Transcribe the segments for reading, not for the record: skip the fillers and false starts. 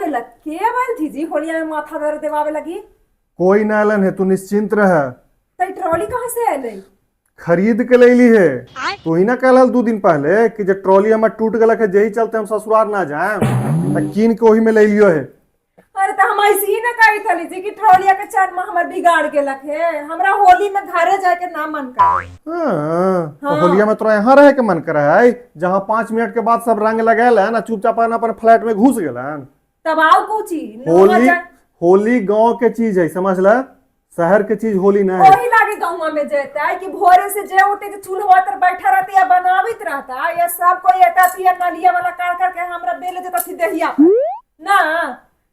गेलक के बैल थी जी होलिया में माथा दर्द देवावे लगी। कोई ना अलन है, तू निश्चिंत रह। तई ट्रॉली कहाँ से अलै? खरीद के लैली है। तू ही ना कहल 2 दिन पहले कि जे ट्रॉली हमर टूट गलक है, जेही चलते हम ससुराल ना जाए, त कीन के ओही में ले लियो है। अरे, तो हम ऐसे ही ना कही थली जी कि ट्रॉलिया के चरमा हमर बिगाड़ गेलक है, हमरा होली में घरे जाए के ना मन करे। हाँ, तो हाँ। होलिया में तोरा यहाँ रहे के मन करे है, जहाँ 5 मिनट के बाद सब रंग लगेल है ना, चुपचाप अपन अपन फ्लैट में घुस गेलन। तब आओ कुची। होली, होली गांव के चीज है, समझ ल। शहर के चीज होली ना है। वही लागे गाँव में जेता है कि भोरे से जे उठे के चूल्हा तर बैठा रहते या बनावित रहता या सब कोई एता या नलिया वाला काट करके हमरा बेले देता थी दहिया पर। ना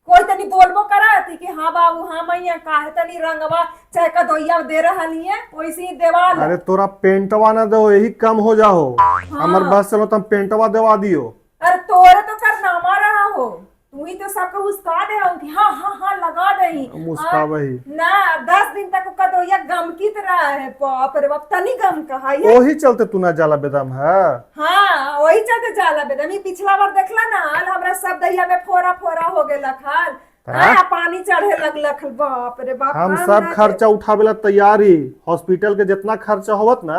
कोई तनी बोलबो कराती कि हाँ बाबू, हाँ मैया, काहे तनी रंगवा चाहे कदोइया दे रहली है, वैसे ही देवाल। अरे, तोरा पेंटवा ना दो, यही कम हो जाओ। हमर बस चलो तो हम पेंटवा देवा दियो। अरे, तोरे तो करनामा रहा हो, तू ही तो सबको उसका दे हो कि हाँ हाँ हाँ लगा दही। मुस्कावही। ना 10 दिन तक कदोइया गमकित रहा है। बाप रे बाप, तनी गम कहा है। ओही चलते तू ना जाला बेदम है। हाँ, वही चलते जाला बेदम। ई पिछला बार देखला ना हाल, हमरा सब दहिया में फोरा फोरा हो गेलक हाल। हाँ, पानी चढ़े लगलक हल, बाप रे बाप। हम सब ना खर्चा उठावे ला तैयारी। हॉस्पिटल के जितना खर्चा होवत ना,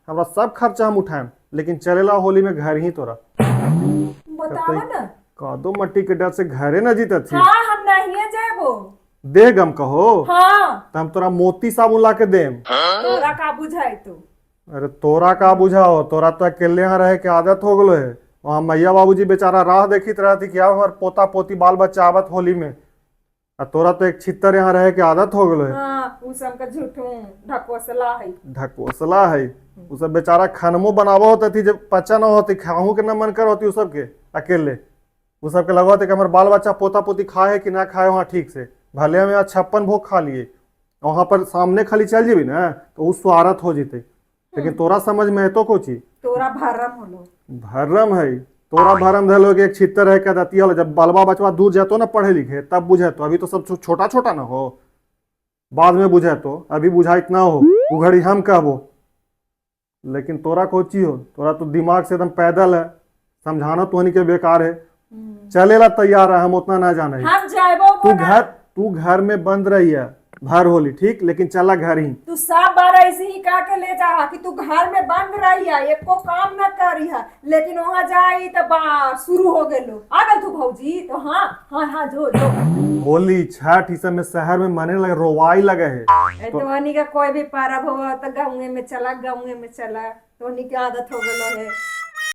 हमरा सब खर्चा हम उठाएम, लेकिन चलेला होली में घर ही तोरा। बतावा ना। कादो मट्टी के डर से घरे न जीतत थी। हाँ, हम नहीं जाबो। दे गम कहो। हाँ। तो हम तोरा मोती साबुन ला के देम। तोरा का बुझाई तू? अरे, तोरा का बुझाओ? तोरा तो अकेले यहाँ रहे के आदत हो गलो है। वहाँ मैया बाबूजी बेचारा राह देखित रहती कि अब हमार पोता पोती, बाल बच्चा आवत होली में, आ तोरा तो एक छित्तर यहाँ रहे के आदत हो गलो है। हाँ, उ सब का झूठू ढकोसला है। ढकोसला है। उ सब बेचारा खानमो बनावो होते थी, जब पचा न होती, खाहू के न मन कर होती उ सब के। अकेले उ सब के लगा होते कि हमारे बाल बच्चा, पोता पोती खाए है कि ना खाए वहाँ ठीक से। भले हम यहाँ 56 भोग खा लिए, वहां पर सामने खाली चल जेबी ना तो उ स्वार्थ हो जेते, लेकिन तोरा समझ में तो को चीज। तोरा भरम होलो। भरम है, तोरा भरम धलो कि एक छित्तर है के दतिया होलो। जब बालबा बचवा दूर जातो ना पढ़े लिखे, तब बुझे तो। अभी तो सब छोटा छोटा ना हो, बाद में बुझे तो। अभी बुझाइत ना हो, उ घड़ी हम कहबो। लेकिन तोरा कोची हो? तोरा तो दिमाग से एकदम पैदल है, समझाना तोहनी के बेकार है। चलेला तैयार है, हम उतना ना जाने। हम जाबो। तू घर में बंद रही है भर होली, ठीक, लेकिन चला घर ही। तू सब बार ऐसे ही कह के ले जा कि तू घर में बंद रही है, एको काम न करी है, लेकिन वहां जाई तो बा शुरू हो गेलो, आ गल तू भौजी, तो हाँ हाँ हाँ, जो जो। होली, छठ, ई सब में शहर में मने लगे, रोवाई लगे है। ए, तोहनी का कोई भी पर्व हो तो गाँव में चला, गाँव में चला, तोहनी के आदत हो गेलो है।